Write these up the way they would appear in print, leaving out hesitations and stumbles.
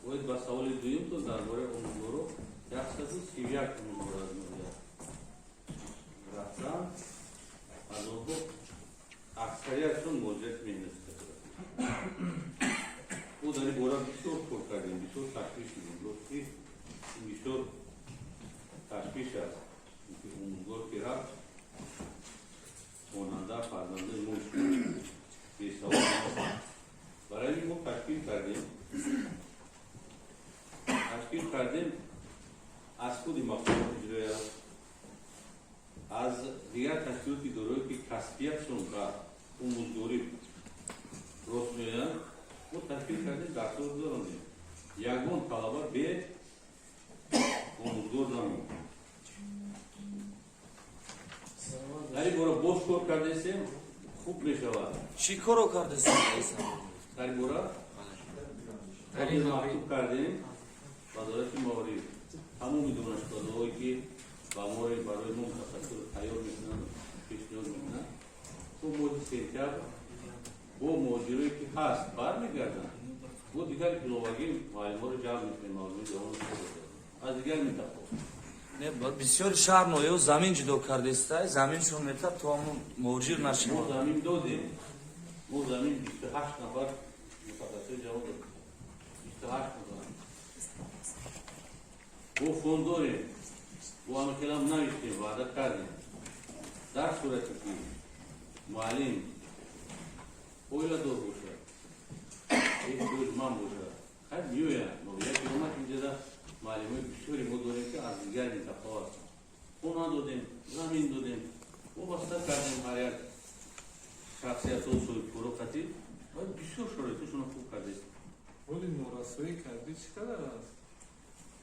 Оид ба саволи дуюмтон дар бораи омӯзгоро, 131 омӯзгор аз ноҳия рафтанд. Аз онҳо аксариятшон муҳоҷирати меҳнатӣ карданд. Мо дар ин бора бисёр кор кардем, бисёр ташвиш шудем. Ростӣ, ин бисёр ташвиш аст, ки омӯзгор ки рафт, хонанда, фарзандаи мо бесавод. Барои ин мо ташкил кардем аз худи мақомоти иҷроия, аз дигар ташкилоти идораое, ки касбиятшон ба омӯзгорӣ рост меоянд. Мо ташкил кардем, дарсҳо гузарондем. Ягон талаба бе омӯзгор намонд. Дар ин бора боз кор кардесем, хуб мешавад. Чӣ коро кардесем? Дар ин бора мактуб кардем Вазорати маориф, тамоми донишгоҳҳое, ки ба мо, барои мо мутахассисро тайёр мекунанд, пешниҳод мекунанд. То моҳи сентябр бо муҳоҷирое, ки ҳаст, бармегарданд, бо дигар иловагӣ муаллимҳоро ҷалб мекунем, муаллимои ҷавон аз дигар минтақаҳо. Не, бисёри шаҳр, ноҳияҳо замин ҷудо кардеста, заминшон метад, то ҳамон муҳоҷир Мо нашавад. замин додем. Мо замин 28 нафар мутахассиси ҷавон додем, 28 нафар. Бо фонд дорем, бо ҳамахелам навиштем, ваъда кардем: дар сурате ки муаллим оиладор бошад, эҳтиёҷманд бошад, хайр, меоянд. Ноҳия ки омад, инҷода муаллимои бисёре мо дорем, ки аз дигар минтақаҳо ҳастанд. Хона додем, замин додем, вобаста кардем ҳар як шахсиятҳо, соҳибкоро қатӣ ва бисёр шароитошонро хуб кардем. Ҳоли норасоӣ кардӣ чӣ қадар аст?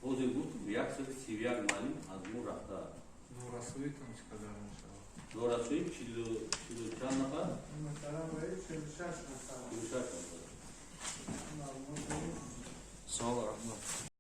Ҳозир гуфтам, 131 муаллим аз мо рафтааст. Норасоитон чӣ қадар мешавад? Норасоӣ чилу чанд нафар. Масалан, бояд 46 нафар. 46 нафар. Маълумот доред? Савол.